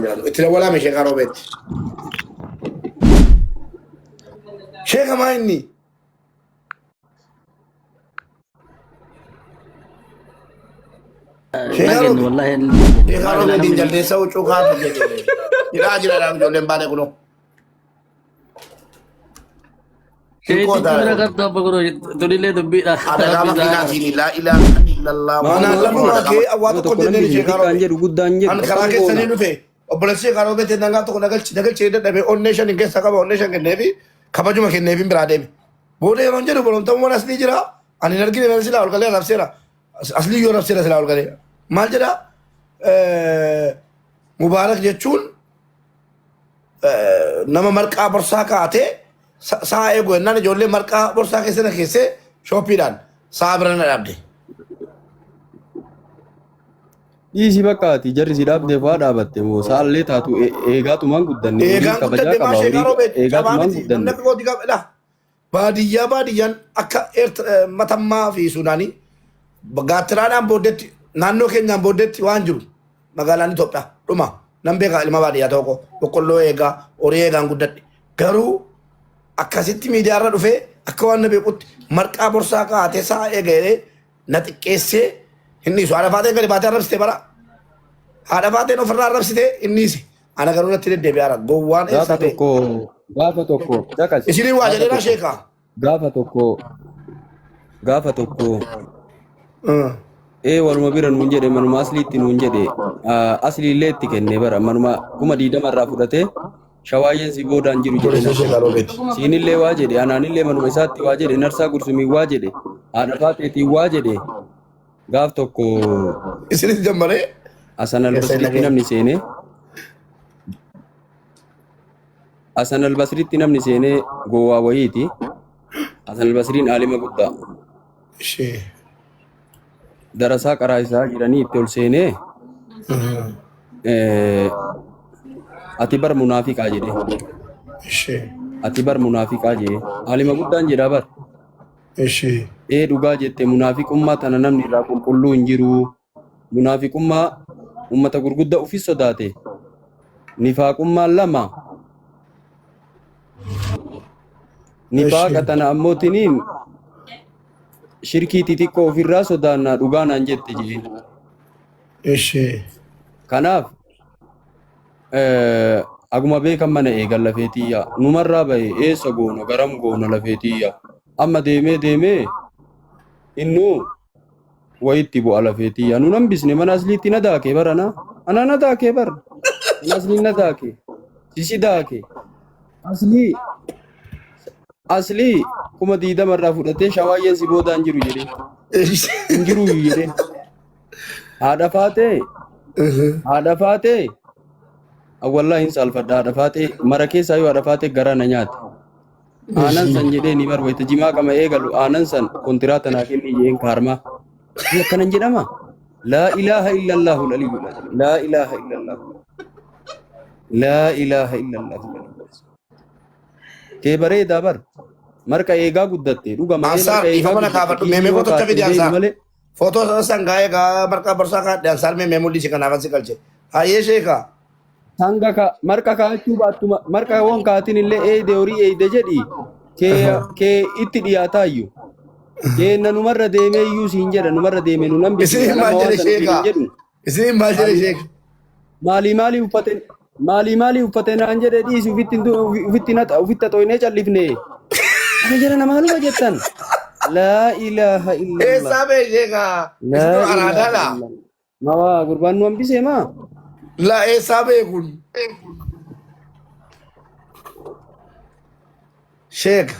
jiraatu. Itti dawwalaame sheekaa roobeetti. Sheeka maa inni? Sheekaa Nageenye roobe. wallahi Sheekaa maal roobeetiin namni jaldeessa huccuu kaatu jedhe. Hidhaa jira dhaan ijoolleen baane kunoo. Sheetichi Xiqqoo bira qabdu abba kunoo tunillee dubbiidha. Adagaa Rabbi isaa makiinaatiin laa ilaaha illallah Maanaan Muhammad lafumaa kee awwaa Nama tokko tokko jenneen namni sheekaa xiqqaan roobe. jedhu guddaan jedhu An karaa akkam keessanii goona. dhufe obboleessi sheekaa roobee ta'e dangaa tokko nagalchi nagalchi dadhabe onnee shan hin keessa qaba onnee shan kenneefi kabajuma kenneefin biraa deeme. Booda yeroon jedhu boromtamuu mana aslii jira ani hin argine mana silaa ol galee arrabseera. Aslii yoo arrabseera silaa ol galee. Maal jedha Mubaarak jechuun nama marqaa borsaa kaa'atee sa'a eegu jennaan ijoollee marqaa borsaa keessa na keessee shooppiidhaan sa'a bira na dhaabde. Dhiisi bakka ati jarri si dhaabdeef waa dhaabatte moo sa'allee taatu eegaatumaan guddanne horiin Eegaan kabajaa guddadhe qaba maa sheekaa horii roobee cabaa eegaatumaan miti namni guddanne. akka kootii qaba. Baadiyyaa baadiyyaan akka Matammaa fi Suudaanii gaattiraadhaan booddeetti naannoo keenyaan booddeetti waan jiru magaalaan Itoophiyaa dhuma nan beekaa ilma baadiyyaa tokko boqqolloo eegaa horii eegaan guddadhe garuu akkasitti miidiyaarra dhufee akka waan na beekutti marqaa borsaa kaa'atee sa'a eega jedhee na xiqqeessee hin dhiisu haadha faateen gadi baatee arrabsite bara haadha faateen ofirraa arrabsite hin dhiise ana garuu natti deddeebi'aara gowwaan Gaafa eessaa ta'e tokko gaafa tokko caqasi isinii waa gaafa jedheera tokko sheekaa. gaafa tokko gaafa tokko ee waluma bira nuun jedhe manuma asliitti nuun jedhe asliillee itti kenne bara manuma 20,000 irraa fudhatee shawaayyeen si boodaan jiru jedhe Obboleessa narsa sheekaa roobeeti. siinillee waa jedhe anaanillee manuma isaatti waa jedhe narsaa gursumiin waa jedhe haadha faateetiin waa jedhe gaaf tokko Isinis jammaree Hasan keessa hin Albasriitti dhageenye. namni seenee Hasan Albasriitti namni seenee gowwaa wayiiti. Hasan Albasriin aalima guddaa. Ishee. Darasaa qaraa isaa jiranii itti ol seenee ati bar munaafiqaa jedhee. Ishee. Ati bar munaafiqaa jedhee. Aalima guddaan jedhaa bar. Ishee. Ee dhugaa jette munaafiqummaa tana namni irraa qulqulluu hin jiru. Munaafiqummaa ummata gurguddaa ufi sodaate. Nifaaqummaan lama. Nifaaqa Ishee. tana ammoo tiniin shirkii xixiqqoo ofirraa sodaannaa dhugaa naan jette jedheen. Ishee. Kanaaf Aguma beekan mana eegan lafeetiyya. Numarraa bahe eessa goona garam goona lafeetiyya. Amma deemee deemee innuu wayitti bu'a lafeetiyya. Nu hambisne mana asliitti na daakee barana. Ana na daakee bar. Mana aslii na daakee. Sisi daakee. Aslii aslii 20,000 irraa fudhatee shawaayyeen si boodaan jiru jedhee. Hin jiru jedhee. Haadha faatee haadha faatee wallaahi hin saalfadha haadha faatee mara keessaa yoo haadha faatee garaa na nyaate. Aanan san jedhee ni bar wayita jimaa qama eegalu aanan san kontiraata naa kenni jedheen kaarmaa. Ni akkanan jedhama. Laa ilaaha illallaahu aliyyul aziim. Laa ilaaha illallaahu. Laa ilaaha illallaahu aliyyul aziim. Kee bareedaa bar. Marqa eegaa guddatte dhuga malee Ansaar marqa eegaa dhiifama na guddatte kaafadhu kiisii meemee yoo koo tokko kaa'atte fidi hin beeknu ansaar. malee. Footoo sana sangaa egaa marqaa borsaa kaadhe ansaar meemee mul'isi kanaaf asi galche. Hayyee sheekaa. Hanga ka marqa kaa'achuu baattu marqa woon kaatin illee eeyde horii eeyde jedhi kee kee itti dhiyaataayyu. Kee na numarra deemee iyyuu siin jedha numarra deemee nu nan Isiniin bisne maal nama waan jedhe sana ofiin hin sheekaa? jedhu. Isiniin maal jedhe Maalii sheeka? maalii maalii uffate maalii maalii uffate naan jedhe dhiisi ofitti hin ofitti naxa ofitti haxooynee callifne. Kana jala nama maaluma jettan? Laa ilaaha illallah. Eessaa bee sheekaa? Laa Isinoo ilaaha araadaadha. illallah. Mawaa gurbaan nu hambisee maa? Laa eessaa bee kun? Sheeka.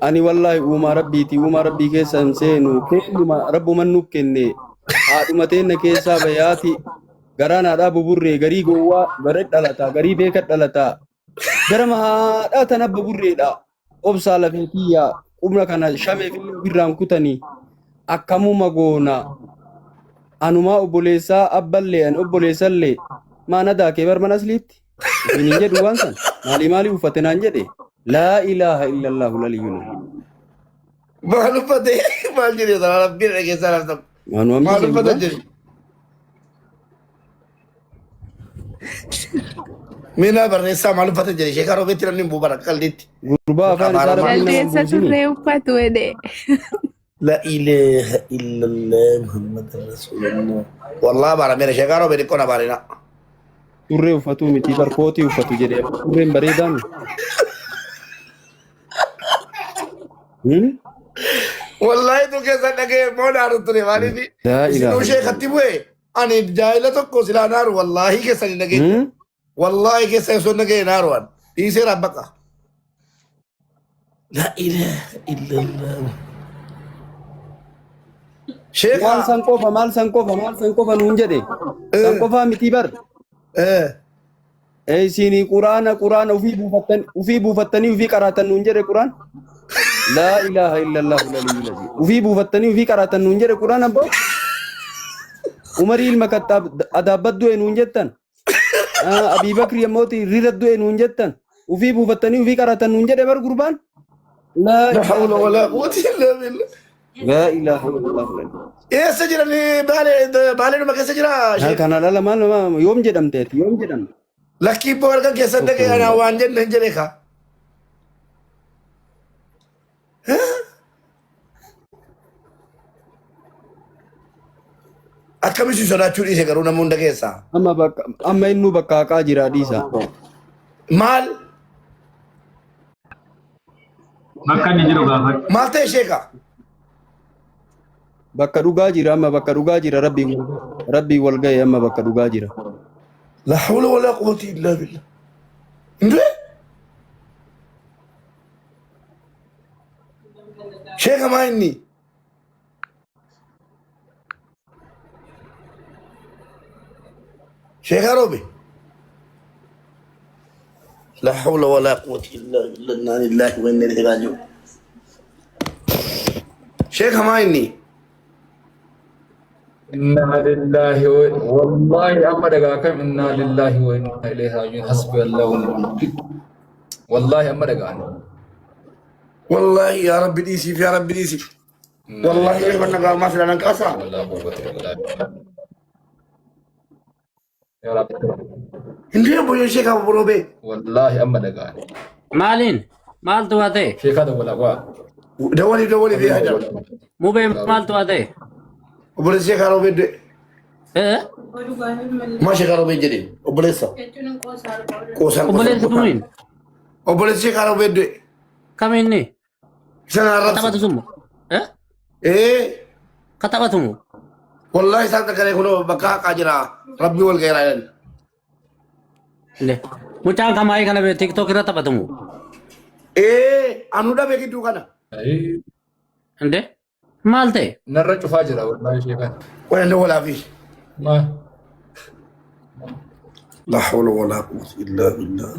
Ani wallaahi uumaa rabbiiti uumaa rabbii keessa hin seenu kennuma rabbuman nuuf kenne haadhuma teenna keessaa bayaati garaan haadhaa buburree garii gowwaa gara dhalataa garii beeka dhalataa gara haadhaa tana buburreedha obsaa lafee kiyya qubna kana shameef illee ofirraan kutanii akkamuma goona anumaa obboleessaa abballee ani obboleessallee maana daakee bar mana asliitti Ofiin hin jedhu waan san. Maalii maalii uffate naan jedhe. Laa ilaaha illallaahu laliyyul aziim. Maal uffate maal jedhe sana rabbiin dhageessaa laaftan. Maanu Maal hambisee uffate gurbaan. jedhe? Miila barreessaa maal uffata jedhe sheekaa roobeetti namni hin buubara akka qaldiitti. Gurbaa afaan isaa Abaaramaa. rabbiin nama hin Jaldeessa buusini. surree uffatu jedhe. La ilaha illallah Muhammad Rasulullah. Wallahi abaarameera sheekaa roobee xiqqoon abaarina. Surree uffatuu miti bar kootii uffatu jedhe. Surreen bareedaa mi? Hmm? Wallahi tu keessa dhagee moo naaru ture maaliif Laa isinuu ilaaha sheekatti bu'e ani jaayila tokko silaa naaru wallahi keessa hin dhageenya. Hmm? Wallahi keessa osoo hin dhageenye naaru an dhiiseera baqa. La ilaha illallah. Sheeka. Maal san qofa maal san qofa maal san qofa nuun jedhe. San qofaa miti bar. Isin quraana quraana ufii buufattanii ufii qaraatan nuun jedhe quraan. Laa ilaaha illallah aliyyul aziim. Ufii buufattanii ufii qaraatan nuun jedhe quraan abboo. Umarii ilma kattaab adaabbad du'e nuun jettan. Abii Bakri ammoo rira du'e nuun jettan. Ufii buufattanii ufii qaraatan nuun jedhe bar gurbaan. Laa La hawla wala quwwata illa billah. Laa ilaaha illallah. Eessa jirani baalee baaleedhuma keessa jira sheek. Kana dhala maal nama yoom jedhamteeti yoom jedhamte. Lakkii ibboo halkan keessan dhaqee anaa waan jenne hin jedhe kaa. Akkamitti sodaachuu dhiise garuu nama hunda keessaa. Amma bakka amma innuu bakka haqaa jira dhiisa. Maal Bakka inni jiru gaafadhu. maal ta'e sheeka? Bakka dhugaa jira amma bakka dhugaa jira rabbii rabbii wal ga'e amma bakka dhugaa jira. La hawla wala quwwata illa billah. Ndee? Sheeka maa inni? Sheeka roobe? La hawla wala quwwata illa billah. Inna lillahi wa inna ilaihi raji'un. Sheeka maa inni? Inna lillahi wa wallahi amma dhagaa kam inna lillahi wa inna ilayhi raaji'uun hasbi Allahu wa ni'mal wakiil. Wallahi amma dhagaan. Wallahi yaa Rabbi dhiisiif yaa Rabbi dhiisiif. Wallahi reefa nagaa ammaa sila nan qaasaa. Walaa quwwata illaa billah. Yaa Rabbi. Hin boyyoo sheekaa roobee. Wallahi amma dhagaan. Maaliin? Maaltu waa ta'e? Sheekaa dawwalaa waa. Dawwaliif dawwaliif yaa jira. Mubee maaltu waa ta'e? Obboleessi sheekaa roobee du'e. Eh? Maa sheekaa roobee jedhe obboleessa. Qoosaan Obboleessi qoosaan. kamiin? Obboleessi sheekaa roobee du'e. Kamiin inni? Isa na Ka arrabse. taphatu sun moo? Eh? Ee Ka taphatu moo? wallahi isaan takkalee kunoo bakka haqaa jira. Rabbi wal gaheeraa jedhan. Illee. Mucaan kamaayii kana bee TikTok irra taphatu moo? Ee anuu dhabe gidduu kana. Indee? Maal ta'e? Narra cufaa jira wallahi sheekaan. Qoyan dawwalaa fi. Maal? La hawla wala quwwata illa billah.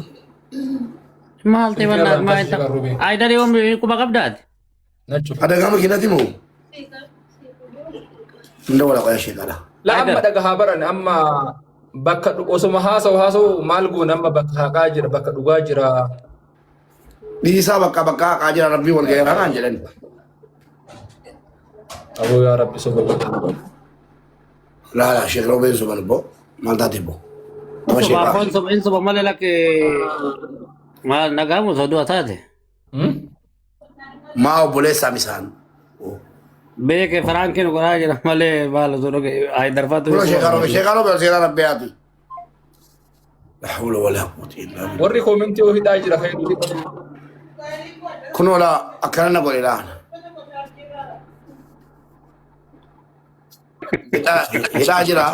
Maal ta'e Silkii wallaahi irraan maal kaasee ta'e? sheekaan rubee. Ayidarii yoom quba qabdaati? Na cufa. Adagaa makiinati moo? Hin dawwala qoya sheekaadha. La amma Ayidaa. dhagahaa baran amma bakka osoma haasa'u haasa'u maal goona amma bakka haqaa jira bakka dhugaa jira. Dhiisaa bakka bakka haqaa jira rabbii wal gaheeraa naan jedhan. Aboo yaa rabbi soba godha. Laa laa sheek roobeen soban boo maal taate boo. Nama Soba sheekaa. afaan soba in soba malee lakke maal nagaamu osoo du'a taate. Maa obboleessaa misaan. Beeke Firaankiin godhaa jira malee maal osoo dhuge ayidarfaatu. Kunoo sheekaa roobee sheekaa roobee seeraa rabbii haati. La hawla wala quwwata illa billah. Warri koomentii yoo hidhaa jira fayyadu. Kunoo laa akkana na godhe laa. Hidhaa jira.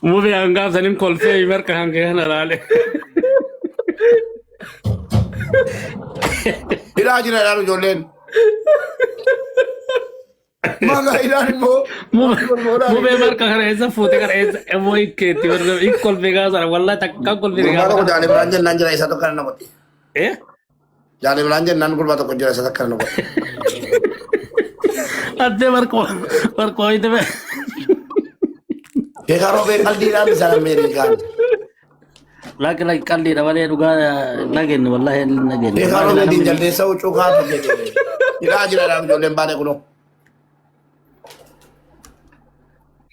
Mubee hangaaf sanin kolfee marka hanga kana laale. Hidhaa jira jedhaan ijoolleen. Maga hidhaan immoo. Mubee marka kana eessa fuute kana eessa immoo ikkeetti barra ik kolfee gaasara wallahi takka kolfee Gurbaa tokko gaasara. jaalee biraan jennaan jira isa tokko kana na godhe. Eh? Jaalee biraan jennaan gurbaa tokko jira isa tokko kana na godhe. Addee marka marka wayite be. Beekaa roobee qaldiidhaan isaan Ameerikaan. Lakki lakki qalliidha malee dhugaa nageenne wallahi nageenne. Beekaa roobee diinjaldeessa huccuu kaatu jedhe. Hidhaa jira jedhaan ijoolleen baanee kunoo.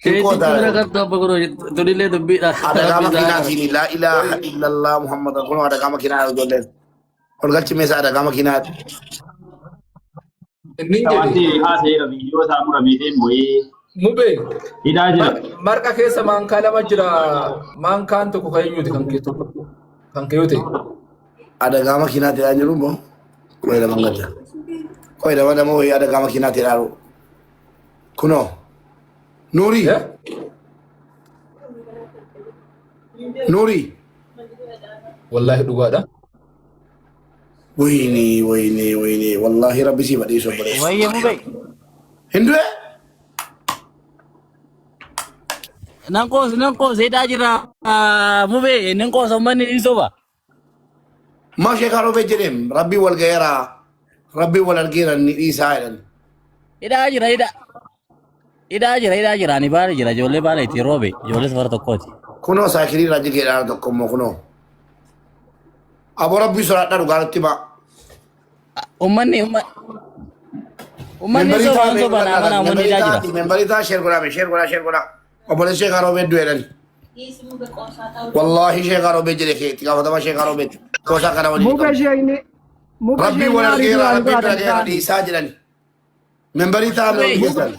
Hin Keetitti qoodaa. bira qabdu abba kun tunillee dubbiidha. Adagaa Rabbi isaa makiinaatiin laa ilaaha illallah Muhammad kun adagaa makiinaa ijoolleen. Ol galchi meeshaa adagaa makiinaati. Inni jedhe Wanti haasa'eera viidiyoo isaa murameetiin bu'ee mubee hidhaa jira. Marqa keessa maankaa lama jira. Maankaan tokko kan eenyuti kan kee tokko kan kee yoo ta'e. Adagaa makiinaati dhaan jiru immoo qoy lama galcha. Qoy lama nama wayii adagaa makiinaati dhaaru. Kunoo Nuurii Eh? Nuurii Wallaahi dhugaadha. Wayinii wayinii wayinii wallaahi rabbi sii badhiisu obboleessa. Wayyee mubee. Hin du'e? Nan qoos nan qoos hidhaa jira mubee nan qoos uummanni ni soba. Maa sheekaa roobee jedheem rabbii wal ga'eera rabbii wal argeera ni dhiisaa jedhan. Hidhaa jira hidhaa. Hidhaa jira hidhaa jira ani baala jira ijoollee baala itti roobe ijoollee safara tokkooti. Kunoo saayikilii irraa jigeedhaan tokko immoo kunoo. Aboo rabbii sodaadhaa dhugaa nutti himaa. Uummanni uummanni Membarii soba ta'a soba naa mana uummanni membarii hidhaa jira. ta'a membarii ta'a sheer godhaa sheer godhaa sheer godhaa. Obboleessi sheekaa roobee du'eedhani. Wallaahi sheekaa roobee jedhe kee itti gaafatama sheekaa roobeeti. Qoosaa kana waliin Muka qabu. isheen muka Rabbii isheen wal aarii argeera duraan rabbii bira baatan geera ta'an. dhiisaa jedhani. Membarii ta'a mee Mubee hundi keessan.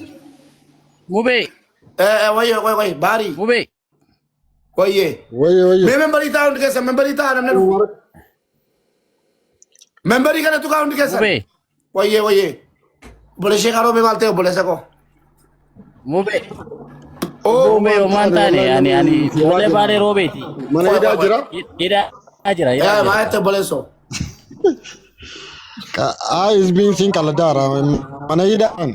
mubee Eh wayye wayye wayye baarii mubee wayye. Wayye wayye. Mee membarii ta'a hundi keessan membarii ta'a namni dhufu. Membarii kana tuqaa hundi keessan. mubee Wayye wayye. Obboleessi sheekaa roobee maal ta'e obboleessa koo? mubee Oo mubee homaan taane ani ani ijoollee baalee roobeeti. Mana Qoy hidhaa qoy qoy. jira. Hidhaa jira hidhaa Eh jira. maal ta'e obboleessoo? Haa hizbiin siin qaladaara. Mana hidhaan.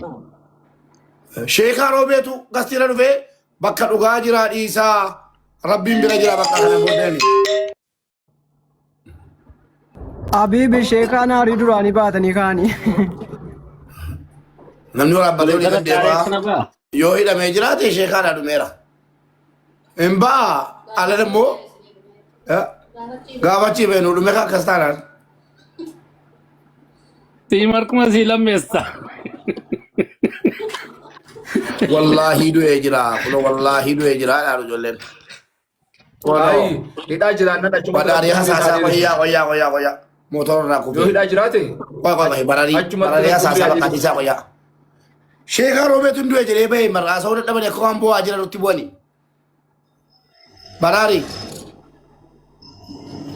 Sheekaa roobeetu gastiira dhufee bakka dhugaa jira dhiisaa rabbiin bira jira bakka kana booddeeni. Abiibi sheekaan aarii duraanii baatanii ka'anii. Namni waraabbatee olii Gara gad deemaa taa'ee kana ba'a. yoo hidhamee jiraate sheekaadhaa dhumeera. Hin ba'a ala immoo gaafachi beenu dhume kan akkas taanaan. Sii marquma sii lammeessa. Wallaahii du'ee jira kunoo wallaahii du'ee jira jedhaan ijoolleen. Kunoo Ayi hidhaa jiraannan achumatti badhaarii rabbiin hasaasaa isaa qoyyaa qoyyaa qoyyaa qoyyaa mootora irraa Yoo kufee. hidhaa jiraate Qoy qoy qoy bararii achumatti bararii rabbiin hasaasaa haa bakka jedhu. isaa qoyyaa. Sheekaa roobeetu hin du'e jedhee bahee mar'aa sa'uu dadhabanii akka waan bu'aa jiran nutti bu'anii. Baraari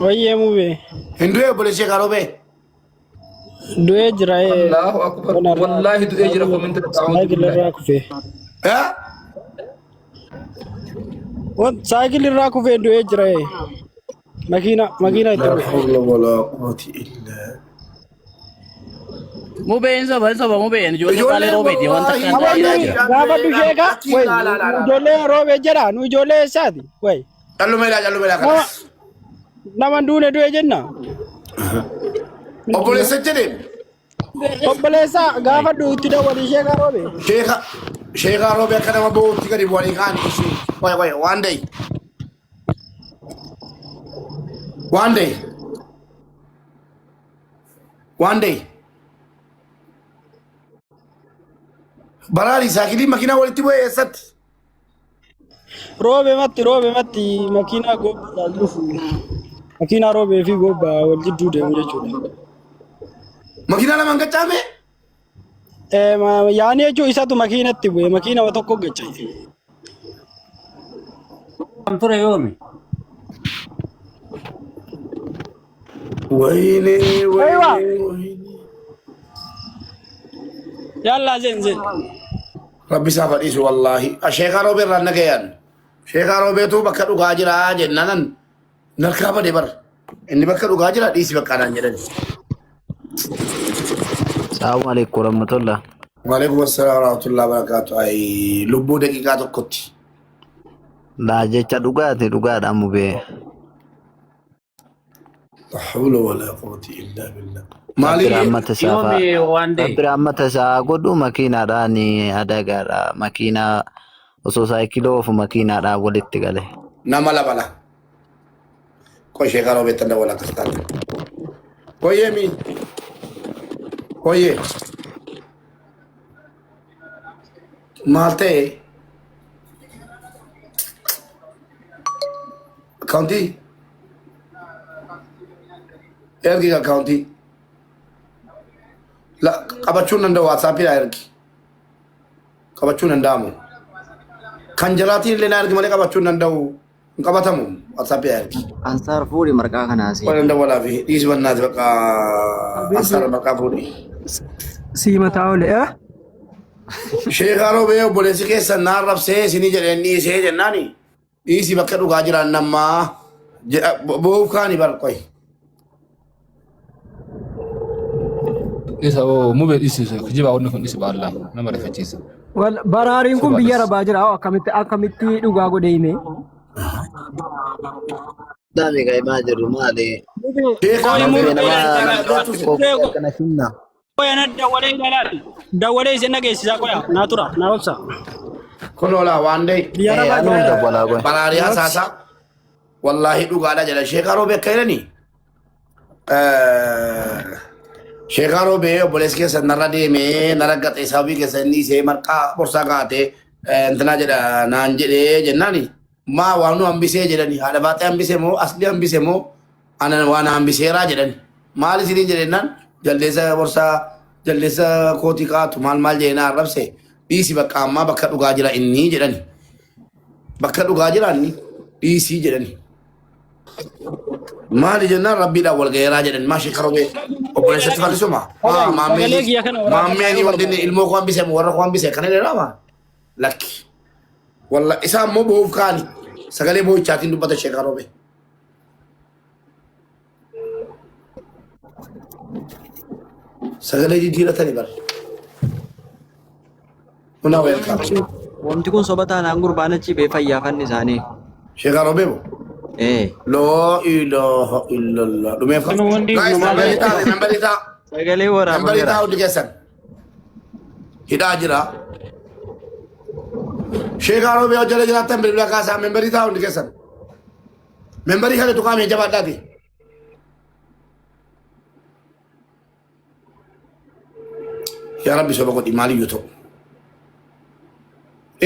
Wayyee mubee hin du'e obboleessi sheekaa roobee. du'ee jira Allahu akbar. Wallaahi du'ee jira kominti a'uudhu saayikil billahi. irraa kufee. Eh? Saayikil irraa kufee du'ee jira makiina makiina itti La bu'e. hawla wala quwwata illa. Mubee hin soba hin soba mubee ijoollee baalee Ijoolleen roobeeti wanta wallaahi akka Aboo hidhaa nu jira. gaafadhu sheekaa Lakkii wayi laa laa laa laa. ijoollee roobee jedha nu ijoollee eessaati wayi Callumeedha callumeedha nama kanas. nama duune du'e jenna. Obboleessa jedhee Obboleessa gaafadhu itti dawwali sheekaa roobee. sheeka sheekaa roobee akka nama bo'ootti gadi bu'anii kaan ishee qoy qoy waan day waan day waan day baraari saakilii makiinaa walitti bu'ee eessatti Roobee matti roobee matti makiinaa gobbaadhaan dhufu makiinaa roobee fi gobbaa wal jidduu deemu jechuudha. makiinaa lamaan gachaame Yaani jechuun isatu makiinatti bu'e makiinama tokko gacha'e. Kam ture yoomi? Wayne Eewa wayne wayne yallaa seen seen. Rabbi isaa fadhiisu wallaahi sheekaa roobee irraan nagayaan sheekaa roobeetu bakka dhugaa jira jennaanan narkaa bade bar inni bakka dhugaa jira dhiisi bakka naan jedhan. Salaamu alaikum warahmatullah. Waalaikum assalam warahmatullahi wabarakatuh. Ay lubbuu daqiiqaa tokkotti. Laa jecha dhugaati dhugaadha mubee. La hawla wala quwwata illa billah. Rabbi Maali rahmata isaa faa Yoomi waan day. Rabbi rahmata isaa godhu makiinaadhaan adagaadha. Makiinaa osoo saayikiloo oofu makiinaadhaan walitti gale. Nama lama la. Qoy sheekaa roobeettan dawwala akkas taate. Qoyyee mi? Qoyyee. Maal ta'e? Akkaawuntii ergi akkaawuntii. Qabachuu hin danda'u waatsaappiidhaa ergi. Qabachuu hin danda'amu. Kan jalaatiin illee na ergi malee qabachuu hin danda'u. Hin qabatamu waatsaappiidhaa ergi. Ansaar fuudhi marqaa kanaa si. Waan danda'u fi dhiisi bannaati bakka ansaar maqaa fuudhi. Sii mataa ole eh? Sheekaa Roobee obboleessi keessan naan rabsee isinii jedheen dhiisee jennaani. Dhiisi bakka dhugaa jiraan nammaa boo'uuf kaani bar qoy. Isa oo mubee dhisi kijibaa wanni kun dhisi baallaa nama rifachiisa. Wal baraariin kun biyya Sobaadhas. arabaa jira. Hoo akkamitti akkamitti dhugaa godhee hime? Dami kay himaa jirru maali? Mubee Sheekaa qoy Roobee mubee Nama obboleessi nama xiqqoo mubee akkana finna. qoy ana dawwalee ilaalaati. Dawwalee isin dhageessisaa qoya naa tura naa obsa. Kun oolaa waan da'e Biyya Eh, arabaa anuun jira. dawwalaa qoy. baraariyaa Naa obsi. saasaa wallaahi dhugaadha jedha. Sheekaa Roobee akka jedhani Sheekaa Roobee obboleessi keessan narra deemee narra gaxee sababii keessa inni isee marqaa borsaa kaa'atee intinaa jedha naan jedhee jennaani maa waan nu hambisee jedhani haadha baaxee hambise moo asli hambise moo ana waan hambiseeraa jedhani maal isiniin jedhennaan jaldeessa borsaa jaldeessa kootii kaa'atu maal maal jedhee na arrabse dhiisi bakka ammaa bakka dhugaa jira inni jedhani bakka dhugaa jira inni dhiisii jedhani. Maali jennaan rabbiidhaan wal gaheeraa jedhan maa sheekha robee obboleessatti fallisuma. Maa Sagalee maammeen kiyya kana waraabaa maammeen yoo wanti inni barbaade. ilmoo koo hambise warra koo hambise kana jedhama lakki. Walla isaa immoo boo'uuf kaani sagalee boo'ichaatiin dubbata sheekha robee. Sagalee jijjiiratanii bara. Una welcome. Wanti kun soba taanaan gurbaan achi bee fayyaafanni isaanii. Sheekha robee moo? Eh. Laa ilaaha illallah. Dhumeef Nama hundi Guys, numaa nambarii ta'a, nambarii ta'a. Sagalee Nambarii waraabameera. ta'a hundi keessan. Hidhaa jira. Sheekaa Roobee hojjala jiraattan bilbila kaasaa membarii ta'a hundi keessan. Membarii kana tuqaa mee jabaadhaati. Yaa Rabbi soba godhi maaliyyuu ta'u.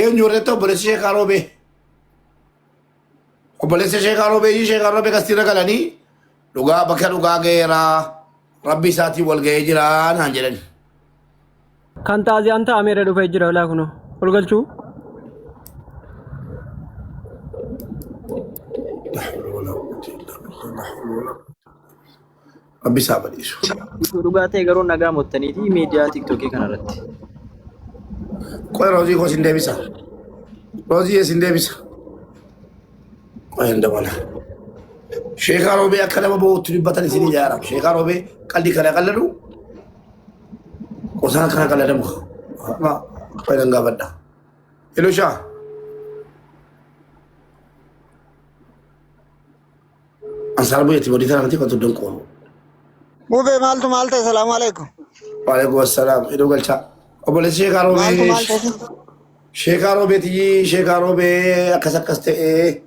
Eenyu warreetta obboleessi Sheekaa Roobee. Obboleessi Sheekaa Roobee Sheekaa Roobee kastiirra galanii dhugaa bakka dhugaa ga'eera rabbi isaatiin wal ga'ee jira naan jedhani. Kan taaziyaan ta'ameera dhufee jira olaa kunoo. Ol galchuu. Rabbi isaa badhiisu. Dhugaa ta'e garuu nagaa mottaniiti miidiyaa tiiktookii kanarratti. Qoy roozii koo sin deebisa. Roozii sin deebisa. Qoy hin dabala. Sheekaa Roobee akka nama boo'utti dubbatan isin ijaara. Sheekaa Roobee qalbii kana qalladu qosaan kana qalladamu. Qoy nan gaafadha. Hello shaa. Ansaar bu'eetti bodii tana miti qotu dunqoonu. Mubee maaltu maal ta'e salaamu alaikum. Waalaikum assalaam. Idoo galchaa. Obboleessi Sheekaa Maaltu Roobee maal ta'e? Sheekaa Roobeetii Sheekaa Roobee akkas akkas ta'ee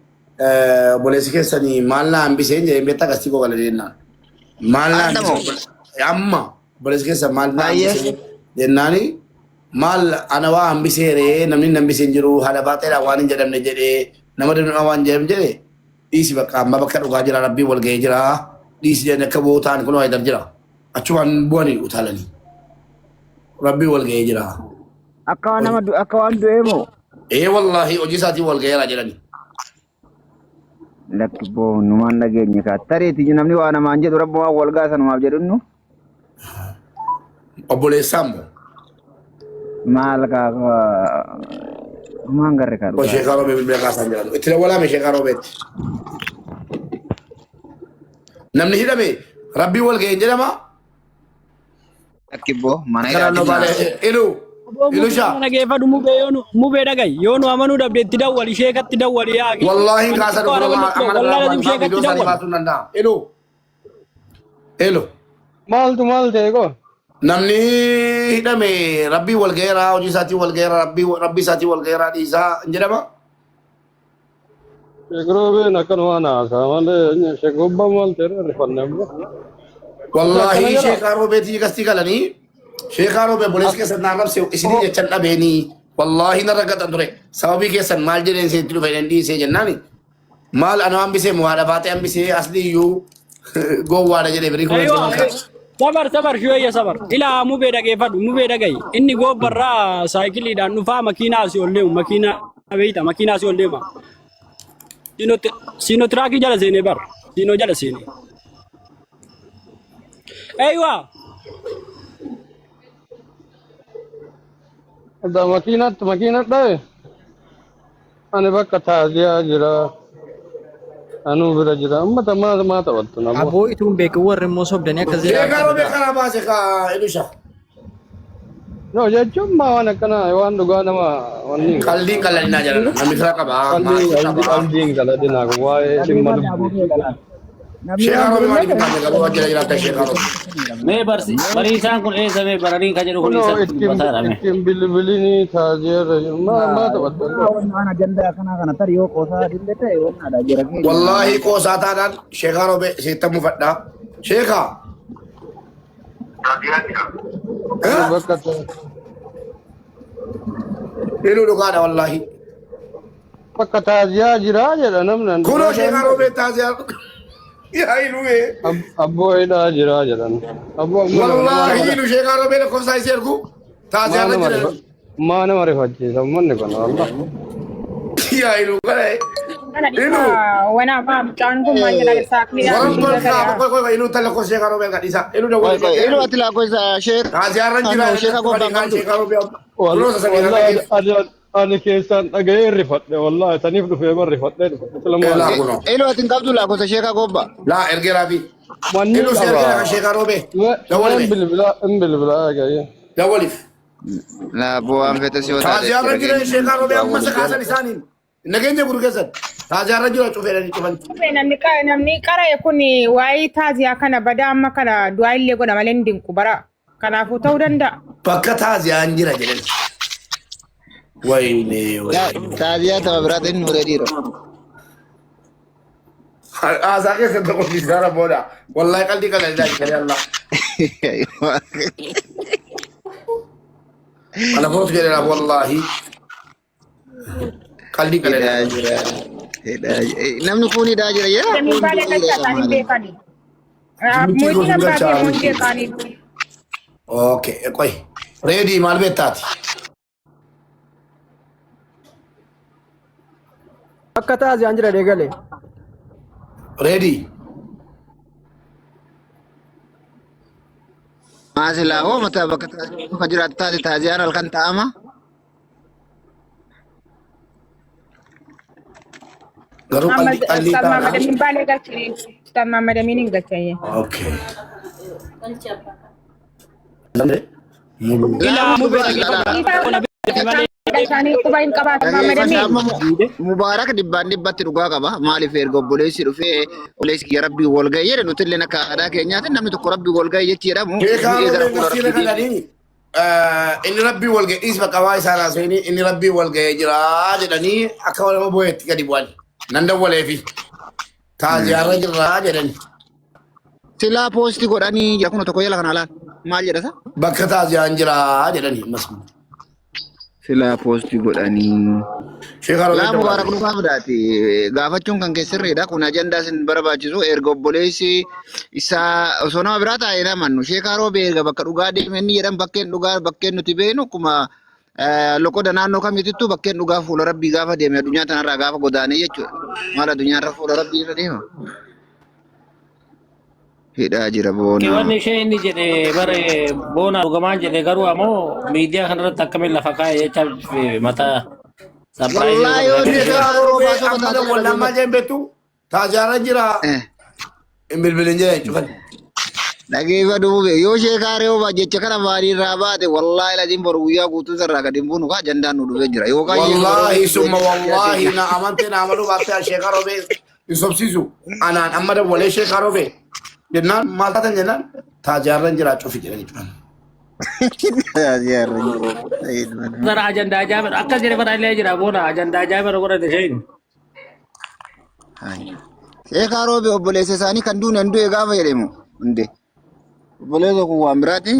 obboleessi keessanii maal na hambisee hin jedheen beektaa akkasii koo gala jennaan. Maal na Adda moo? hambisee amma obboleessi keessan maal na Baay'ee. hambisee jennaani maal ana waa hambisee ree namni hin hambisee hin jiru haadha baaxeedhaan waan hin jedhamne jedhee nama danda'u waan jedhamne jedhee dhiisi bakka amma bakka dhugaa jira rabbiin wal ga'ee jira dhiisi jedhanii akka bu'uu ta'an kun waayidar jira achumaan bu'anii utaalanii rabbiin wal ga'ee jira. Akka waan nama akka waan du'ee moo? Ee wallaahi hojii isaatiin wal ga'eera jedhani. Lakki boo numaan dhageenye kaa. Tareeti namni waa namaan jedhu rabbi waan wal gaasa numaaf jedhunnu. Obboleessaa immoo Maal kaa numaan garre kaa Kun dhugaa. sheekaa roobee bilbila kaasaa jiran. Itti dawwalaame sheekaa roobeetti. Namni hidhame rabbiin wal ga'een jedhama. Lakki boo mana Akka naannoo hidhaatiin baale ilu Obbo ilu mubee shaa. kana dhageeffadhu mubee yoo nu mubee dhagayi yoo nu amanuu dhabde itti dawwali sheekatti dawwali yaaqi. Wallaahi Ani kaasaa xiqqoo dhufu araba amma xiqqoo nama wallaahi waan lazim sheekatti viidiyoo isaanii dawwali. baasuu hin danda'a. Ilu ilu. Maaltu maal ta'e koo? Namni hidhame rabbii wal ga'eera hojii isaatiin wal ga'eera rabbii rabbii isaatiin wal ga'eera dhiisaa hin jedhama. Sheekroobeen akkanuma haasaa malee sheekubbaa maal ta'e rifanne amma. Akkana Wallaahi jira. sheekaa roobeetii kastii galanii sheekaa roobee obboleessi keessan naan rabse isinii jechan dhabeenii wallaahi narra gaxan ture sababii keessan maal jedheen isinitti dhufe hin dhiisee jennaani Maal ana hambisee moo haadha baatee hambisee asli iyyuu gowwaadha jedhee birii kuma Aywa, jedhamu. sabar sabar shuwayya sabar. Ilaa mubee dhageeffadhu mubee dhaga'i. Inni goobbarraa saayikiliidhaan dhufaa makiinaa asii ol deemu makiinaa beeyta makiinaa asii ol deema. Siinootiraakii jala seenee bar. Siinoo jala seenee. Aywa. Da makiinatti makiina dhaye. Ani bakka taaziyaa jira. Anuu bira jira. Amma maa maa taphattu naboo. Aboo ituun beeku warri immoo sobdanii akkas jedhaa Sheekaa roobee karaa baase kaa Elusha. No jechuun maa waan akkanaa waan dhugaa nama wanni hin qabu. Qaldiin qalladinaa jedhan namni fira qaba Qalbii maatii qalbii qaba. qalbiin galadinaa kun waa'ee dhimma lubbuuti. Sheekaa roobee maaliif hin taane garuu wajjira jiraata sheekaa roobee. Mee barsi bariisaan kun eessa mee barariin kan jedhu kun Kunoo eessatti ittiin dubbataadha mee. ittiin bilbilinii taaziyaa irra maa maa taphattu. Waan ajandaa akkanaa kana tarii yoo qoosaa dillee ta'e wannaadha jira keenya. Wallaahi qoosaa taanaan sheekaa roobee siittan mufadhaa. Sheekaa. Ani bakka Inuu dhugaadha wallaahi. bakka taaziyaa jira jedha namni an Kunoo dhugaa sheekaa ta'an roobee taaziyaa. Yaa iluu abboo hidhaa jira jedhan. Abboo amma nama Wallaahi ilu sheekaa roobee lakkoofsaa isii ergu taaziyaa maa irra nama jira. rifa maa nama rifachiisa ummanni kun wallah. Yaa iluu kana Kana ilu dhiisaa wana maa mucaan kun maal jedha saakliidhaan warra dhiiga kaa gara. qoy qoy iluu tan lakkoofsa sheekaa roobee gadhiisa ilu Qoy dawwali qoy ilu ati lakkoofsa sheeka taaziyaa irra jira no sheeka gobbaan qabdu. sheekaa roobee kunoo sasanii Wallahi dhageessu. ani ani keessaan dhaga'ee rifadhe wallahi saniif dhufee bar rifadhee dhufe. Laa Islamaa kunoo Ilu ati hin qabdu lakkoofsa sheeka gobba. laa ergeeraa fi wanni ilu si qaba. ergeera kan sheekaa roobee dawwali Waan mee bilbilaa hin bilbilaa ga'ee. dawwaliif. Laabboo waan fete si yoo taate Taaziyaa irra jira jira keenya sheekaa roobee dhugaa amma waliin sakaasan isaaniin nageenya guru keessan taaziyaa irra jira cufeedhanii cufan. Namni namni qara'e kun waa'ee taaziyaa kana badaa amma kana du'aa illee godha malee hin dinqu bara. Kanaafuu ta'uu danda'a. Bakka taaziyaan jira jedhan. Wayne wayne. Taaziyaa taba biraatiin nuuree dhiira. Haasaa keessan tokko kisaara booda. Wallahi qalbii kana ilaahi kare Allah. Kana kootu jedhera wallahi. Qalbii kana Hidhaa ilaahi. jira. Hidhaa jira. Namni kun hidhaa jira yaa Damiin kun baalee du'uudha galchaa isaanii maali? beekani. Jimmitii Mootiin gosuun abbaa galchaa deemuun miti. jeeqaanii. Okay, qoy. Reedii maal beektaati? Akka taaziyaan jira deegale. Reedii. Maasilaa hoo mataa bakka taaziyaan akka jiraatu taate taaziyaan halkan taa'ama. Garuu qalbii qalbii Ustaz taana. Mahammad Amin baalee galchanii. Ustaz Mahammad Amin hin galchanii. Okay. Ilaa mubee dhageeffadhu. Isaanii quba hin qabaatu Mahammad Dhageeffadha Amin. amma Mubaarak dhibbaan dhibbatti dhugaa qaba. Maaliif erga obboleessi dhufee obboleessi kiyya rabbii wal ga'e jedhe nuti illee akka aadaa keenyaatti namni tokko rabbii wal ga'e jechi jedhamu Sheekaa du'ee gara roobee fuula tafsiira rabbii deema. kananii inni rabbii wal ga'e dhiis bakka waa isaa raaseenii inni rabbii wal ga'e jira jedhanii akka nama boo'eetti gadi bu'an. Nan dawwaleefi. Taaziyaarra jirraa jedhani. Silaa poostii godhanii jira kun tokko jala kana laal. Maal jedha isa? Bakka taaziyaan jiraa jedhani ammas. Silaa poostii godhanii. Sheekaa roobee Laa Mubaarak dawwale. dhugaa fidaati. Gaafachuun kan keessirreedha. Kun ajandaa isin barbaachisu. Erga obboleessi isaa osoo nama biraa taa'ee namannu. Sheekaa roobee erga bakka dhugaa deeme inni jedhan bakkeen dhugaa bakkeen nuti beeknu akkuma loqoda naannoo kamiitittuu bakkeen dhugaa fuula rabbii gaafa deeme addunyaa tanarraa gaafa godaanee jechuudha. Maal addunyaarra fuula rabbii irra deema? Hidhaa jira boona. Wanni ishee inni jedhe bare boona dhugamaan jedhe garuu ammoo miidiyaa kanarratti akkamiin lafa kaa'e jecha mataa sapiraayizii Wallaahi yoo godhe. sheekaa Sheekaa roobaa roobee soba amma taatee dawwallaan dhageeffadhu. maal jedhan beektu? Taaziyaarra jira. Hin bilbilin jedhan cufan. Dhageeffadhu bube yoo sheekaa roobaa jecha kana maaliirraa baate wallaahi laziin boru guyyaa guutuu sarraa gadi hin buunu kaa ajandaan nu dhufee jira yookaan sheekaa Wallaahi roobee summa dhufee jira wallaahi na amante na amanuu baatte sheekaa roobee hin sobsiisu. Anaan amma dawwalee sheekaa roobee jennaan maal taatan jennaan taaziyaarra jira cufi jedhanii cufan. Bara ajandaa ajaa'iba akkas jedhe bara illee jira boona ajandaa ajaa'iba godhate isheen. Sheekaa roobee obboleessa isaanii kan duune hin du'e gaafa jedhamu hunde obboleessa kun waan biraati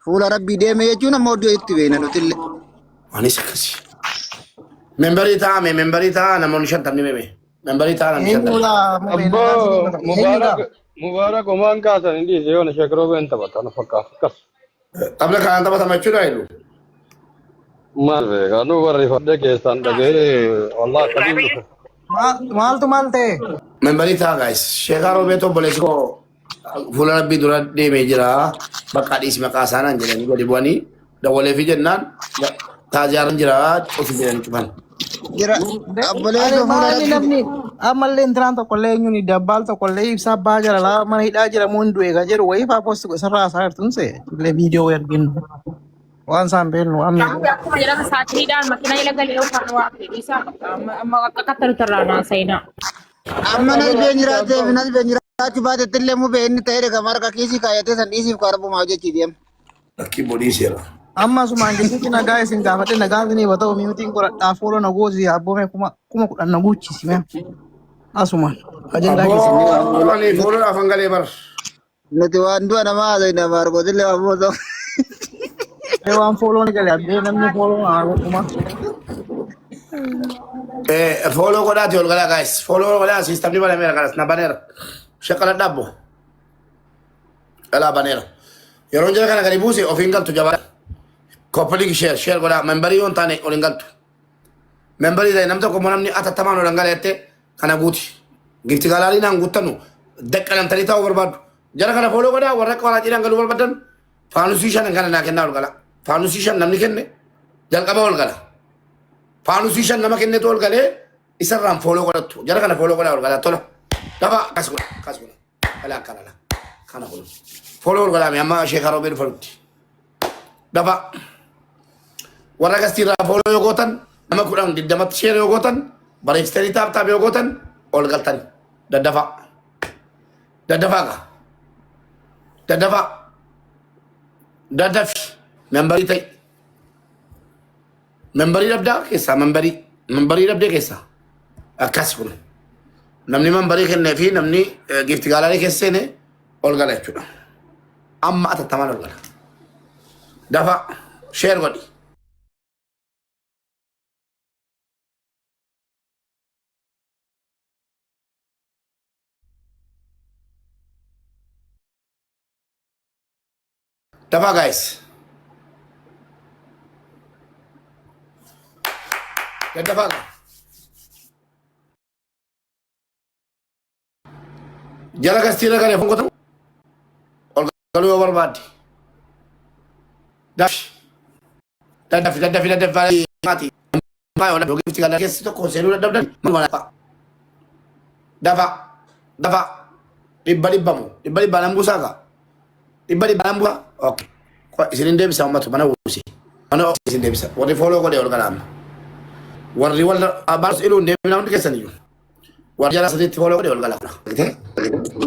fuula rabbii deeme jechuun amma oddoo itti beekna nutillee. Anis akkasi. Membarii taa'ame membarii taa'aa namoonni shantamni meme. Membarii ta'a namni shantamii. Eenyudha mubee nagaa Abboo isinii gaafadha. Eenyudha? Mubaarak Mubaarak homaan kaasan hin dhiise yoona sheekroobeen taphata na fakkaata akkas. Taphni kanaan taphatama jechuudha jedhu. Maal beekaa nu barreeffadhee keessaan dhaga'ee wallah akkamiin dhufe. Maaltu maal ta'e? Membarii ta'a guys. Sheekaa Roobeet obboleessi koo fuula rabbii dura deemee jira. Bakka dhiisi maqaa isaa naan jedhanii gadi bu'anii dawwalee fi jennaan taaziyaan jira cufi jedhanii cufan. Jira obboleessa Ani fuula maali rabbii namni ammallee intinaan tokkollee eenyuun dabbaal tokkollee ibsaa abbaa jala laa mana hidhaa jira moo hin du'e kan jedhu wayii faa poosti isarraa haasaa jirtuun see illee viidiyoo wayii arginu waan isaan beeknu waan Kanaaf akkuma jedhama saatiniidhaan makiinaa jala galee yookaan waa fedhii isaa amma amma akka kattalu tarraa naan seenaa. Amma nasbeen jiraattee fi nasbeen jiraachuu baatetti illee mubee inni ta'ee dhagama harka kiisii kaayatee san dhiisiif kaarbumaa hojjechii deema. Lakkii bodii seera. Amma asumaan gidduutti nagaa isin gaafadhe nagaa isinii haa ta'u miitiin godhadhaa fooloo na goosi abboome 10,000 na guuchisi mee asumaan ajandaa keessan. Abboo ani fuula afan galee bar. Nuti waan du'a namaa haasofna maarkootillee waan moosoo. Mee waan fooloo ni gale abbee namni fooloo haa godhuma. Fooloo godhaati ol galaa guys. Fooloo godhaa siistamni banameera kanas na baneera. Shaqala dhaabbo. Dhalaa baneera. Yeroo jala kana gadi buuse ofiin galtu jabaa. Koppiliin sheer sheer godhaa membarii yoo hin taane ol hin galtu. Membarii ta'e nam tokko immoo namni atattamaan ol hin gale jettee kana guuti. Gifti galaalii naan guuttanu daqqalamtanii taa'uu barbaaddu. Jara kana fooloo godhaa warra akka waraaciidhaan galuu barbaadan faanusii shan kana naa kennaa ol gala. Faanusii shan namni kenne jalqaba ol gala. Faanusii shan nama kennetu ol galee isarraan fooloo godhattu. Jara kana fooloo godhaa ol galaa tola. Dafa akkas godha akkas godha. Dhala akkana la. Kana godhu. Fooloo ol galaa mee amma sheekaa roobee dhufanutti. Dafa warra gastiirraa fooloo yoo gootan nama 10 20tti sheer yoo gootan bareechitanii taap taap yoo gootan ol galtani. Daddafaa. Daddafaa gaa. Daddafaa. Daddafi. Membarii ta'i. Membarii dhabdaa keessaa membarii. Membarii dhabdee keessaa. Akkas kun. Namni membarii kennee fi namni giifti gaalaarii keessa seene ol gala jechuudha. Amma atattamaan ol gala. Dafa sheer godhi. Dafa guys. Daddafaa gaa. Jara gastiirra galee fonkotu ol galuu yoo barbaadde. Dafi. Daddafi daddafi daddafi maatii. Gifti gala keessi tokko seenuu dadhabdan manuma lafa. Dafa. Dafa. Dhibba dhibbamu. Dhibba dhibbaa nan buusaa gaa. Dhibba dhibbaa nan buusaa. Okay. Isin hin deebisa ummatu mana buusi. Mana isin deebisa. Warri fooloo godhe ol galaa amma. Warri wal abbaan iluu hin deebina hundi keessan iyyuu. Warri jala sadiitti fooloo godhe ol gala.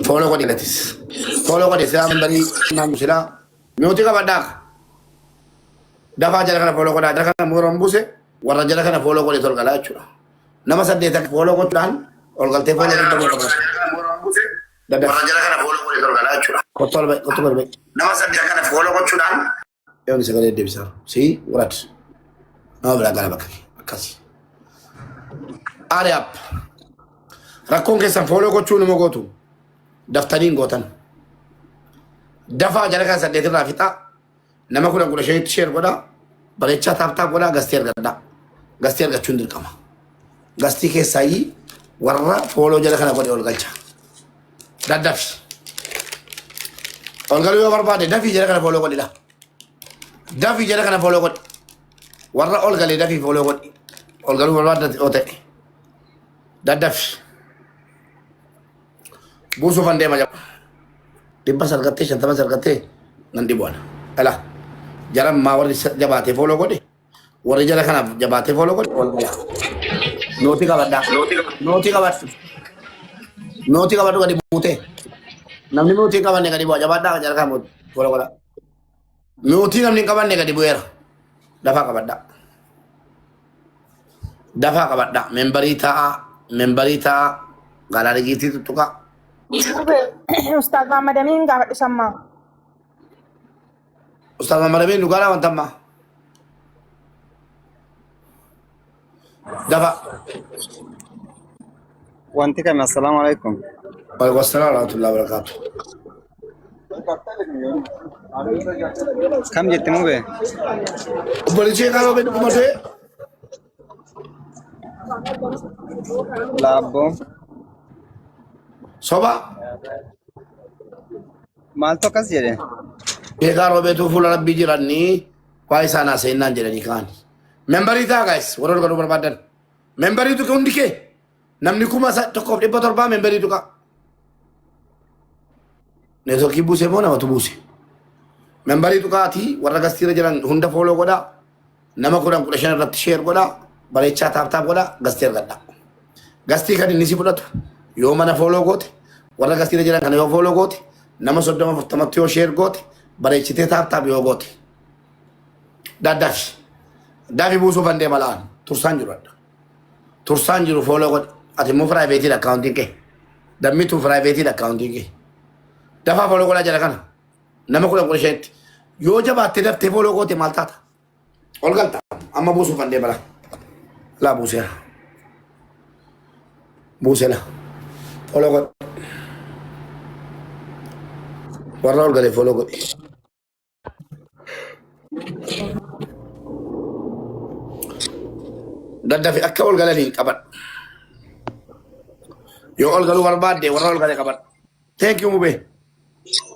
Fooloo godhe gatis. Fooloo godhe silaa membarii naan silaa. Miutii qabadhaa. Dafaa jala kana fooloo godhaa. Jala kana mooran buuse warra jala kana fooloo godhe ol galaa jechuudha. Nama saddeet akka fooloo gochuudhaan ol galtee fooloo dhibba godha qabata. Warra jala kana fooloo godhe ol galaa jechuudha. Kottu ol ba'i kottu ol ba'i. Nama saddeet kana fooloo gochuudhaan. Yoon sagalee deebisaa. Si warad. Nama biraa gara bakka kee. Akkasi. Aari app. Rakkoon keessan fooloo gochuu nama gootu. Daftanii hin gootan. Dafaa jala kana saddeet irraa fixaa. Nama 10 15tti sheer godhaa. Bareechaa taap taap godhaa gastii argadhaa. Gastii argachuun dirqama. Gastii keessaayyii warra fooloo jala kana godhe ol galcha. Daddafi. Ol galuu yoo barbaade dafii jala kana fooloo godhidha. Dafii jala kana fooloo godhi. Warra ol galee dafii fooloo godhi. Ol galuu barbaadde yoo ta'e. Daddafi. Buusuufan deema jaba. Dhibba sargattee 50 sargattee nan dhibu ana. Dhala. Jaran maa warri jabaatee fooloo godhe. Warri jala kanaaf jabaatee fooloo godhe ol gala. Nootii qabadhaa. Nootii qabadhu. Nootii qabadhu gadi buutee. Namni nootii hin qabanne gadi bu'a. Jabaadhaa jala kana fooloo godha. Nootii namni hin qabanne gadi bu'eera. Dafaa qabadhaa. Dafaa qabadhaa. Membarii taa'aa. Membarii taa'aa. Galaarigiitii tuttuqaa. Ustaaz Muhammad Amiin gaafadhu sammaa. Ustaaz Muhammad Amiin dhugaadhaa wanta ammaa. Dafa. Wanti kami assalaamu alaikum. Waalaikum assalam warahmatullahi wabarakatuh. Kam jette mube? Obboleessi sheekaa roobee dhuguma du'e. Laabboo. Soba. Maaltu akkas jedhe? Sheekaa roobeetu fuula rabbii jiranii waa isaan haasa'inaan jedhanii kaan. Membarii ta'a guys warra ol galuu barbaadan. Membarii tuqe hundi kee namni 1700 membarii tuqa. Neetworkii buuse moo namatu buuse? Membarii tuqaatii warra gastiirra jiran hunda fooloo godhaa. Nama 10 15 irratti sheer godhaa. Bareechaa taap taap godhaa gastii argadhaa. Gastii kan inni si fudhatu yoo mana fooloo goote warra gastiirra jiran kana yoo fooloo goote nama 30 40tti yoo sheer goote bareechitee taap taap yoo goote. Daddafi. Dafi buusuuf an deema la'an. Tursaan jiru adda. Tursaan jiru fooloo godhi. Ati immoo firaayiveetiidha akkaawuntiin kee. Dammituu firaayiveetiidha akkaawuntiin kee. Dafaa fooloo godhaa jala kana. Nama 10 15tti. Yoo jabaattee daftee fooloo goote maal taata? Ol galta. Amma buusuuf an deema laa. Laa buuseera. Buuseera. Fooloo godhi. Warra ol galee fooloo godhi. Daddafi akka ol galaniin qabadhu. Yoo ol galuu barbaadde warra ol gale qabadhu. Thank you mubee.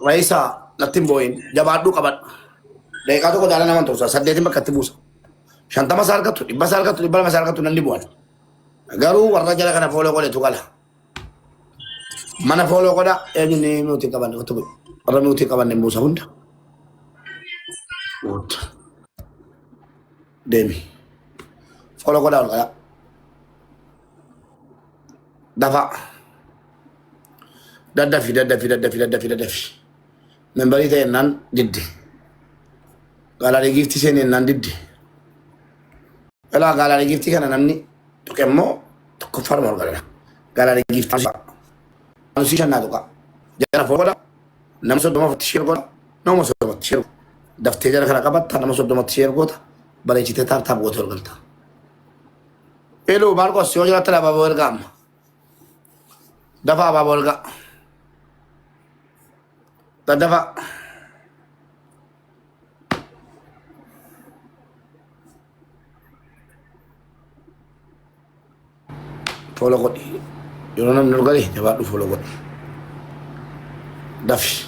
Raisa natti hin boo'in. Jabaadhuu qabadhu. Daqiiqaa tokko daala nama tursa. Saddeetin bakka itti buusa. 50 isaa argattu, 100 isaa argattu, 200 isaa argattu namni bu'an. Garuu warra jala kana fooloo godhetu gala. Mana fooloo godha eenyu ni nuti qabanne qotu godhu. Warra nuti qabanne buusa hunda. Guutu. Deemi. Fooloo godha ol godha. Dafa. Daddafi daddafi daddafi daddafi daddafi. Membarii ta'e naan didde. Gaalaarii giiftii seenee naan didde. Elaa gaalaarii giiftii kana namni tuqe immoo tokkoffaadhuma ol galala. Gaalaarii giiftii Anusii shannaa tuqa. Jara foon godha. Nama 30 ofitti sheer godha. Nama 30tti sheer godha. Daftee jara kana qabatta nama 30tti sheer goota. Bareechitee taap taap gootee ol galta. Eluu Maarqos yoo jiraatte abaaboo ergaa amma. Dafa abaaboo ergaa. Daddafa. Follow godhi. Yeroo namni ol gale jabaadhu follow godhi. Dafi.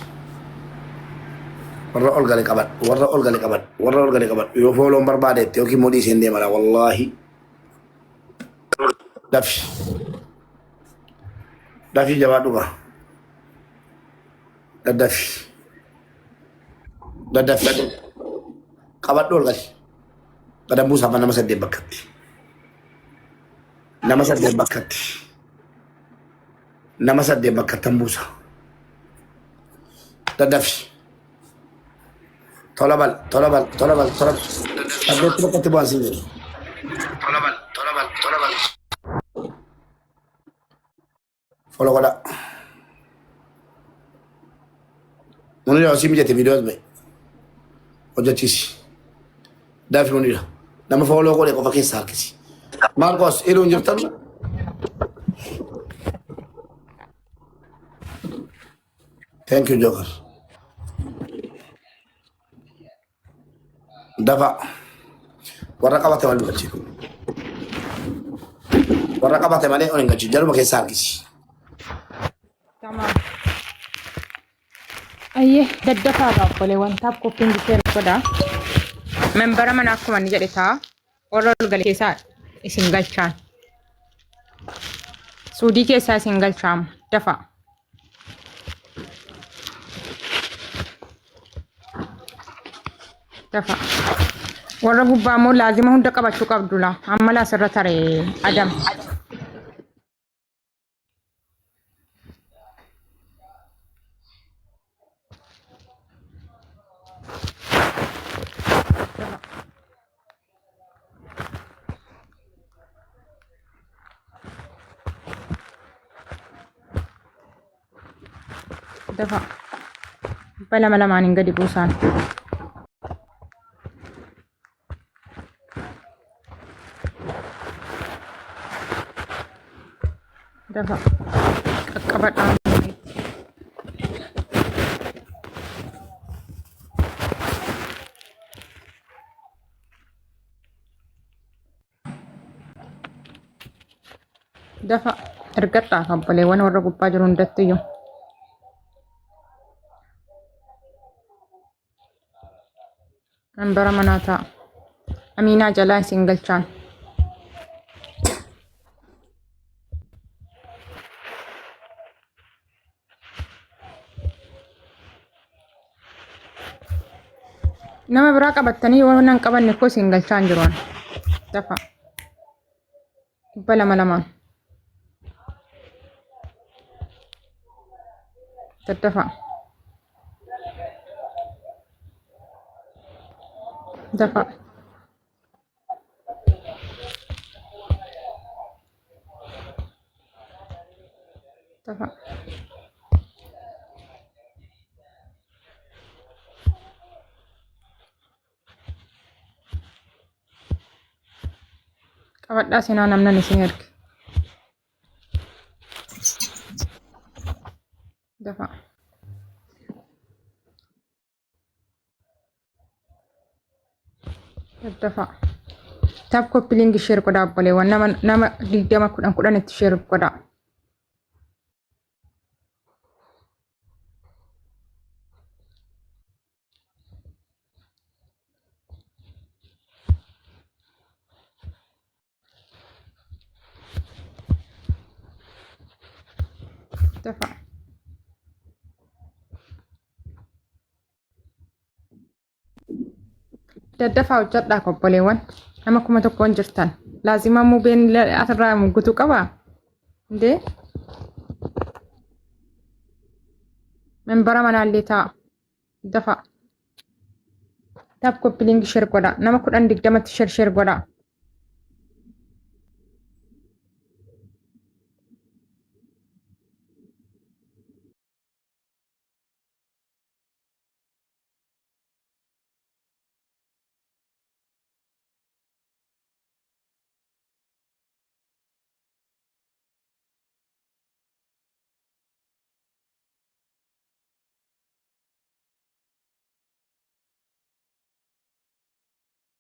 Warra ol gale qabadhu. Warra ol gale qabadhu. Warra ol gale qabadhu. Yoo fooloon barbaadetti yookiin immoo dhiiseen deemala wallaahi. Dafi. Dafi jabaadhu gaa. Daddafi. Daddafi. Qabadhu ol gali. Gadan buusaa nama 8 bakkatti. Nama 8 bakkatti. Nama 8 bakkattan buusa. Daddafi. Tola bal, tola bal, tola bal, tola bal. Saddeetti bakkatti bu'an siin jedhu. Tola bal, tola bal, tola bal. Follow godhaa. Munira osii mijate viidiyoo as ba'e. Hojjechiisi. Daafi Munira. Nama follow godhe qofa keessa harkisi. Maarqos iluun jirtan. Thank you Joker. Dafa. Warra qabate malee galchi. Warra qabate malee ol hin galchi. Jaruma keessa harkisi. Tamam. Ayyee daddafaa gaaffolee wantaaf qophiin share godhaa. Membara mana akkuma inni jedhe ta'a. Warra ol gale keessaa isin galchaan. Suudii keessaa isin galchaama. Dafaa. Dafa. Warra gubbaa immoo laazima hunda qabachuu qabdu laa. Amma laa sirra tare Adam. Dafa. 200 lamaan hin gadi buusaan. Dafa. Dafa. Qaqqabadhaa. Dafa ergadhaa obboleewwan warra gubbaa jiru hundattiyyuu. Membara manaa ta'a. Amiinaa jalaa isin galchaan. Nama biraa qabattanii yoo nan qabanne koo isin galchaan jiru. ani. Dafa. 200 lamaan. Daddafa. Dafa. Dafa. Qabadhaa seenaa namnan isin erge. Dafa. Dafa. Tap copy link share godhaa obboleewwan nama nama 20 10 10 itti share godhaa. Dafa. Daddafaa hojjedhaa obboleewwan nama 1000 jirtan. Laazima mubeen asirraa muggutuu qabaa? Indee? Membara manaallee taa'a. Dafa. Tap copy link share godhaa. Nama 10 20tti share share godhaa.